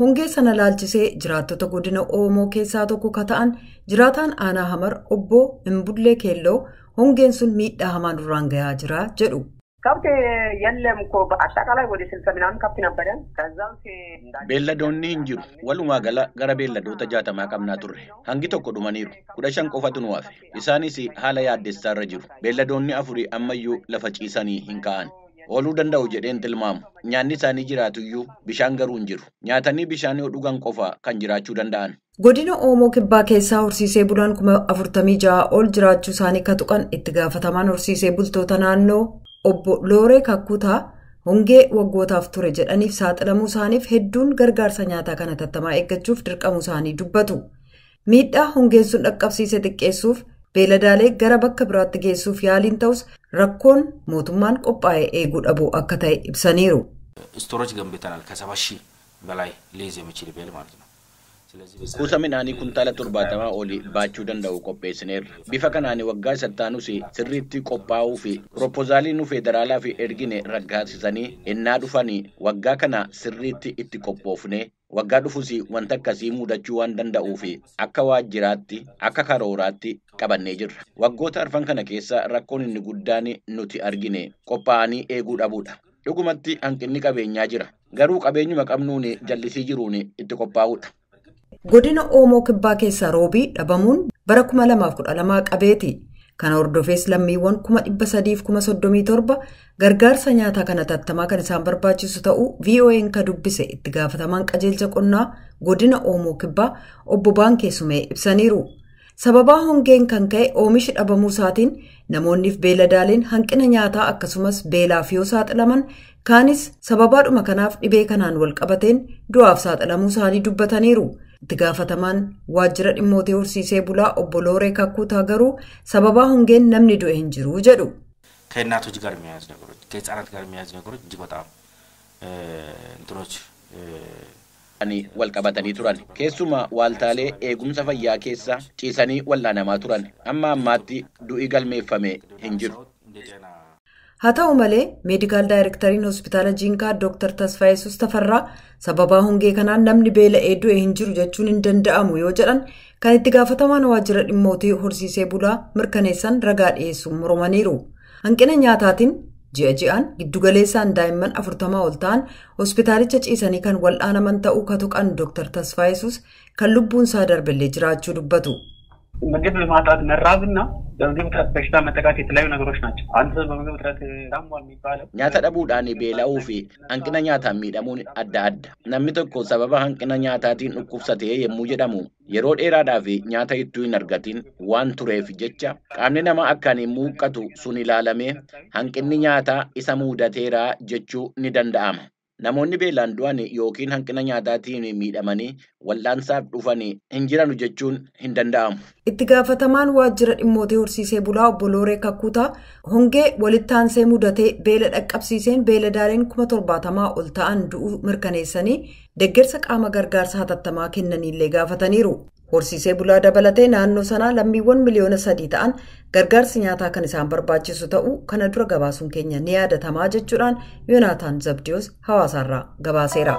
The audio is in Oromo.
Hongee sana laalchisee jiraattota godina Oomoo keessaa tokko ka ta'an jiraataan aanaa Hamar obbo Imbullee Keelloo hongeen sun miidhaa hamaa nurraan gahaa jira jedhu. ከብት የለም እኮ በአጠቃላይ ወደ 60 ምናምን ከብት ነበረን። ከዛም Beelladoonni hin jiru. Walumaa gala gara beelladoota 60 qabnaa turre. Hangi tokko dhumaniiru. 15 qofatu nu hafe. Isaanis haala yaaddessaa irra jiru. Beelladoonni afuri ammayyuu lafa ciisanii hin ka'an. Ooluu danda'u jedheen tilmaamu. Nyaanni isaanii jiraatuyyuu bishaan garuu hin jiru. Nyaatanii bishaan yoo dhugan qofa kan jiraachuu danda'an. Godina Oomoo Kibbaa keessaa horsiisee bulaan 46,000 ol jiraachuu isaanii ka tuqan itti gaafatamaan horsiisee bultoota naannoo obbo Looree Kakkutaa hongee waggootaaf ture jedhaniif saaxilamuu isaaniif hedduun gargaarsa nyaataa kana tattamaa eeggachuuf dirqamuu isaanii dubbatu. Miidhaa hongeen sun dhaqqabsiise xiqqeessuuf beeladaalee gara bakka biraatti geessuuf yaaliin ta'us rakkoon mootummaan qophaa'ee eeguu dhabuu akka ta'e ibsaniiru. ስቶሮች ገንብተናል። ከ70,000 በላይ ሊይዝ የሚችል ቤል ማለት ነው። ስለዚህ በዛ Kuusa midhaanii kuntaala 70 olii baachuu danda'u qopheessineerra. Bifa kanaan waggaa isattaanus sirriitti qophaa'uu fi pirooppozaalii nu federaalaaf ergine raggaasisanii ennaa dhufanii waggaa kana sirriitti itti qophoofne waggaa dhufus wanta akkasii mudachuu waan danda'uu fi akka waajjiraatti akka karooraatti qabannee jirra. Waggoota arfan kana keessa rakkoon inni guddaan nuti argine qophaa'anii eeguu dhabuudha. Dhugumatti hanqinni qabeenyaa jira. Garuu qabeenyuma qabnuun jallisii jiruun itti qophaa'uudha. Godina Oomoo Kibbaa keessaa roobii dhabamuun bara 2012 qabeeti. Kana hordofees lammiiwwan 337,000 gargaarsa nyaataa kana tattamaa kan isaan barbaachisu ta'uu VOA'n ka dubbise itti gaafatamaan qajeelcha qonnaa godina Oomoo Kibbaa obbo Baankee Sumee ibsaniiru. Sababaa hongeen kan ka'e oomishi dhabamuu isaatiin namoonniif beeladaaleen hanqina nyaataa akkasumas beelaaf yoo saaxilaman kaanis sababaadhuma kanaaf dhibee kanaan wal qabateen du'aaf saaxilamuu isaanii dubbataniiru. Itti gaafatamaan waajjira dhimmoota horsiisee bulaa obbo Looree Kakkuutaa garuu sababaa hongeen namni du'e hin jiru jedhu. ከእናቶች ጋር የሚያያዝ ነገሮች ከህፃናት ጋር የሚያያዝ ነገሮች እጅግ በጣም እንትኖች wal qabatanii turan. Keessumaa waaltaalee eegumsa fayyaa keessa ciisanii wal'aanamaa turan. Amma ammaatti du'i galmeeffame hin jiru. እንደ ጤና Haa ta'u malee meedikaal daayirektariin hospitaala Jiinkaa Dr. Tasfaayesuus Tafarraa sababaa hongee kanaan namni beela'ee du'e hin jiru jechuun hin danda'amu yoo jedhan kan itti gaafatamaan waajjira dhimmootii horsiisee bulaa mirkaneessan ragaa dhiyeessuun mormaniiru. Hanqina nyaataatiin ji'a ji'aan giddugaleessaan daa'imman 40 ol ta'an hospitaalicha ciisanii kan wal'aanaman ta'uu ka tuqan Dr. Tasfaayesuus kan lubbuun isaa darbellee jiraachuu dubbatu. ምግብ ማጣት መራብና በምግብ እጥረት በሽታ መጠቃት የተለያዩ ነገሮች ናቸው። አንድ ሰው በምግብ እጥረት ታሟል የሚባለው Nyaata dhabuudhaan beela'uu fi hanqina nyaataan miidhamuun adda adda. Namni tokko sababa hanqina nyaataatiin dhukkubsatee yommuu jedhamu yeroo dheeraadhaaf nyaata ittuu hin argatin waan tureef jecha qaamni namaa akkaan muuqqatu sun ilaalamee hanqinni nyaataa isa mudateera jechuu ni danda'ama. Namoonni beelaan du'an yookiin hanqina nyaataatiin miidhamanii wal'aansaaf dhufan hin jiranu jechuun hin danda'amu. Itti gaafatamaan waajjira dhimmoota horsiisee bulaa obbo Looree Kakkuutaa hongee walitti aansee mudatee beela dhaqqabsiiseen beeladaaleen 70,000 ol ta'an du'uu mirkaneessanii deeggarsa qaama gargaarsa hatattamaa kennaniillee gaafataniiru. Horsiisee bulaa dabalatee naannoo sanaa lammiiwwan miliyoona 3 ta'an gargaarsi nyaataa kan isaan barbaachisu ta'uu kana dura gabaasuun keenya ni yaadatamaa jechuudhaan Yoonaataan Zabdiyoos hawaasaarraa gabaaseera.